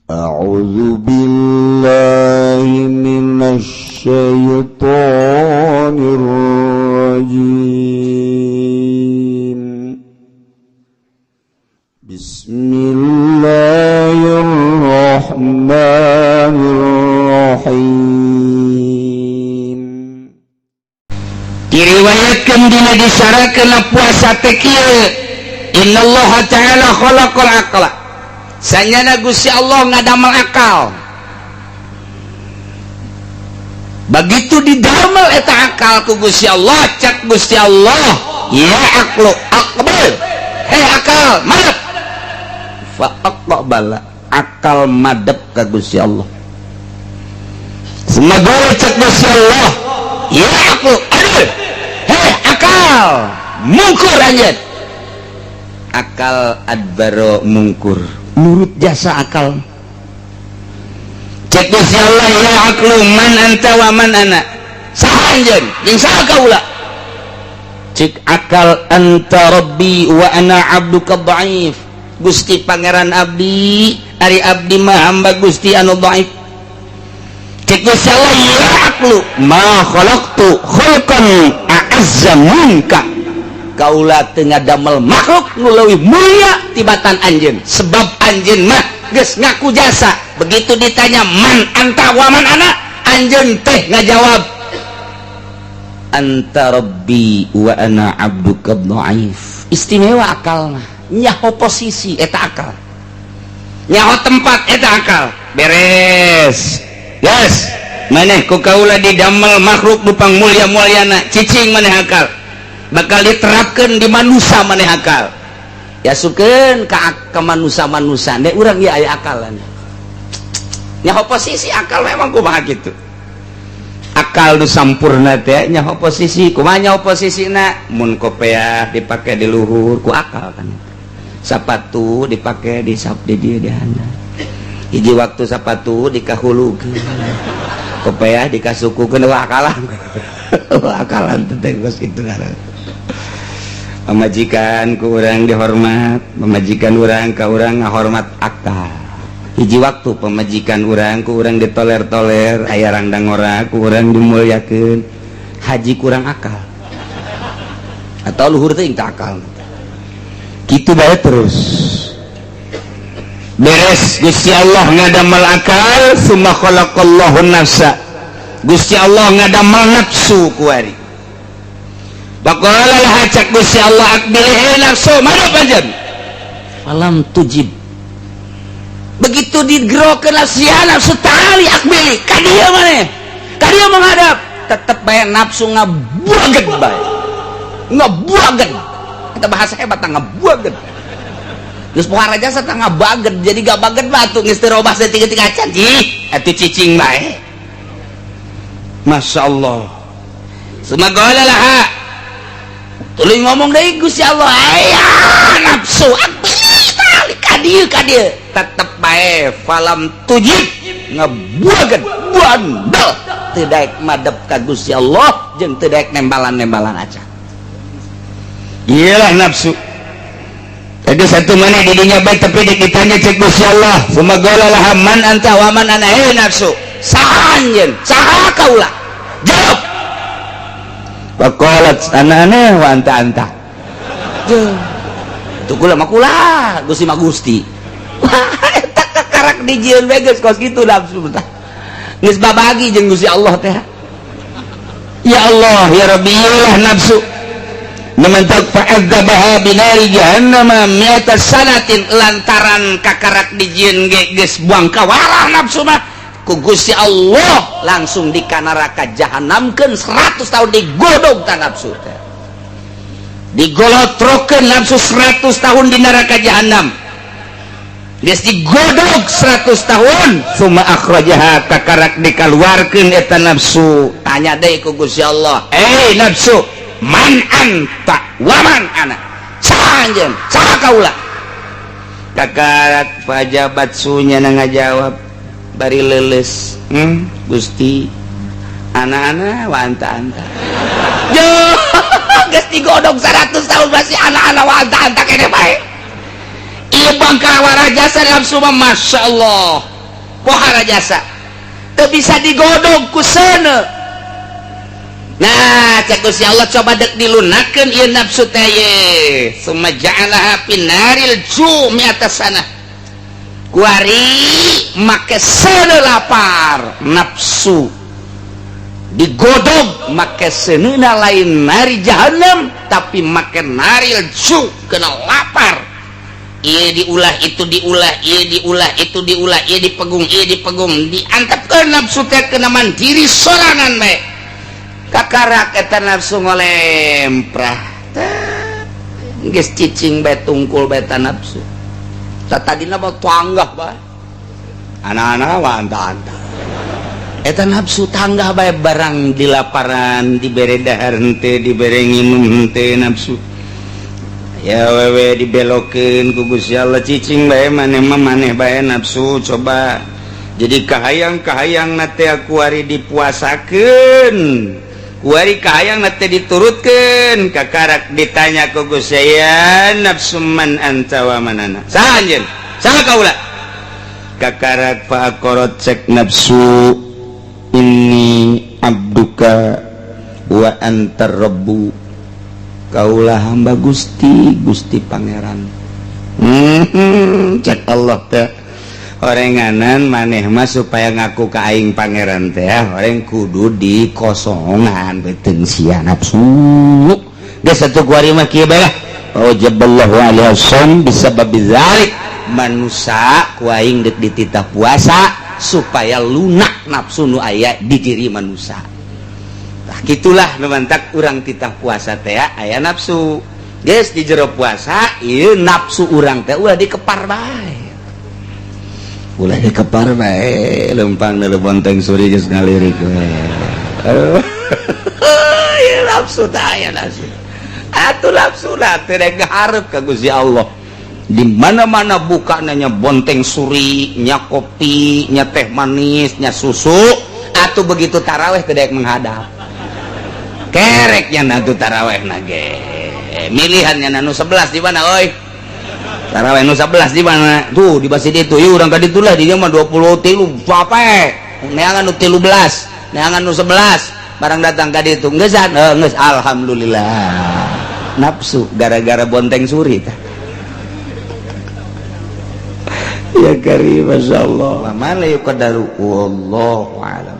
أعوذ بالله من الشيطان الرجيم. بسم الله الرحمن الرحيم. Diriwayatkan dina disyaratkeun puasa teh kieu, innallaha ta'ala khalaqal aqla, sanyana Gusti Allah ngadamel akal. Begitu didamel eta akal ku Gusti Allah, cak Gusti Allah, ya aqlu aqbal, hei akal madep. Fa aqbala, akal madep ka Gusti Allah. Semoga cak Gusti Allah, ya aqlu adil, hei akal mungkur anjeun. Akal adbaro, mungkur, nurut jasa akal. Cek Gusti Allah, ya aqlu man anta wa man ana, saha anjeun jeung saha kaula? Cek akal, anta rabbi wa ana abduka dhaif. Gusti Pangeran abdi, ari abdi mah hamba Gusti anu dhaif. Cek Gusti Allah, ya aqlu ma khalaqtu khalqan a'azza minka, kaula teu ngadamel makhluk nu leuwih mulia tibatan anjeun, sebab anjeun mah geus ngaku jasa. Begitu ditanya man anta wa man ana, anjeun teh ngajawab anta rabbi wa ana abduka dhaif. Istimewa akal mah, nyaho posisi eta akal, nyaho tempat eta akal. Beres, yes, maneh ku kaula didamel makhluk nu pang mulia mulyana, cicing maneh akal, bakal diterapkan di manusia. Maneh akal ya sukeun ka manusia-manusia deh urang ya, aya akalan, nyaho posisi akal. Memang kumaha gitu akal nu sampurna teh, nyaho posisi. Kumaha nyaho posisina? Mun kopeah dipake di luhur ku akal kan, sapatu dipake di sap di dieu di handap, hiji waktu sapatu dikahulukeun, kopeah dikasukukeun. Wah, akalan, wah, akalan teh geus kitu ngaran. Pamajikan ku urang dihormat, pamajikan urang ka urang ngahormat akal. Hiji waktu pamajikan urang ku urang ditoler-toler, aya rangdang ora ku urang dimuliakeun, haji kurang akal atau luhur teh akal kitu bae. Terus beres Gusti Allah ngadamel akal, summa khalaqallahu nafsa, Gusti Allah ngadamel nafsu kuari. Faqala laha, cak Gusti Allah, aqbil nafsu, madep anjeun. Falam tujib. Begitu digerokeun nafsu, ya nafsu ta'ali aqbili, ka dieu maneh, ka dieu menghadap, tetep bae nafsu ngabuaget bae, ngabuaget. Kita bahasa hebat, ngabuaget. Geus pohara jasa tah ngabaget, jadi gak baget batu geus teu robah saeutik-eutik acan. Ih, atuh cicing bae. Masya Allah. Summa qala laha, tuluy ngomong deui Gusti Allah, aya nafsu aqbili, ka dieu, ka dieu, tetep bae falam tujib, ngebuaget, bandel, teu daek madep ka Gusti Allah jeung teu daek nembalan-nembalan acan. Iyalah nafsu. Jadi satu mana didinya baik, tapi ditanya cek Gusti Allah, summa qala laha man anta wa man ana, hei nafsu, saha anjeun, saha kaula? Jawab. Faqalat ana ana wa anta anta. Itu kula mah kula, Gusti mah Gusti. Wah, eta kakarak dijieun we geus kos kitu nafsu tah. Geus babagi jeung Gusti Allah teh. Ya Allah, ya Rabbi, iyalah nafsu. Nementak fa'adzabaha binari jahannama mi'ata sanatin, lantaran kakarak dijieun ge geus buang kawarah nafsu mah, ku Gusti Allah langsung di neraka jahanamkeun 100 tahun, digodog ta nafsu teh, digolotrokeun nafsu 100 tahun di neraka jahanam. Geus digodog 100 tahun, summa akhrajaha, kakarak dikaluarkeun eta nafsu, tanya deui ku Gusti Allah, eh nafsu, man anta wa man ana, saha anjeun, saha kaula? Kakarak fajabat sunya ngajawab bari leuleus, Gusti, ana ana wa anta anta. Yo, geus digodog 100 tahun masih ana ana wa anta anta kene bae. Ieu bangkawara jasa nafsu mah, Masya Allah. Pohara jasa teu bisa digodog ku seuneu. Nah, cek Gusti Allah coba dek dilunakeun ieu nafsu teh ye. Summa ja'alaha finaril ju mi'ata sanah. Kuari make seuneu lapar nafsu digodog make seuneuna lain nari jahanam tapi make naril ju kena lapar. Ieu diulah itu diulah, ieu diulah itu diulah, ieu dipegung, ieu dipegung, diantepkeun nafsu teh kena mandiri sorangan bae. Kakarak eta nafsu ngolemprah geus cicing bae tungkul bae ta nafsu. Tadina mah tanggah bae anak-anak mah anta-anta eta nafsu tanggah bae barang dilaparan dibere dahar henteu dibere nginum henteu nafsu ya wewe dibelokeun ku Gusti Allah cicing bae maneh mah maneh bae nafsu coba jadi kahayang-kahayang na teh kuari dipuasakeun kuari kahayang na teh diturutkeun kakarak ditanya ku Gusti ya nafsu man anta wa man ana saha anjeun saha kaula kakarak fa aqarrat cek nafsu inni abduka wa antar rabbu kaulah hamba Gusti Gusti Pangeran. Cek Allah teh orenganan maneh mah supaya ngaku ka aing pangeran teh orang kudu dikosongan beuteung sia nafsu geus atuh kuari mah kieu bae lah wajaballahu alaihi wasallam bisababi dzalik manusa ku aing deuk dititah puasa supaya lunak nafsu nu aya di diri manusa. Tah kitulah nu mantak urang titah puasa teh aya nafsu geus di jero puasa ieu nafsu urang teh ulah dikepar bae ulah dikepar bae lempang dari bonteng suri geus ngalirik we. Ieu nafsu teh aya nafsu atuh nafsu lah teh rek hareup ka Gusti Allah di mana-mana buka nanya bonteng suri nya kopi nya teh manis nya susu atuh begitu taraweh teh daek menghadap kereknya nanti taraweh nage milihannya nanu 11 di mana oi taraweh nu 11 di mana tuh di masjid itu yuk urang ka ditu lah di dieu mah 23 sampai neangan nu 13 neangan nu 11 barang datang ka ditu geusan geus alhamdulillah nafsu gara-gara bonteng suri tah. Ya karim masyaallah wa ma la yuqaddaru wallahu a'lam.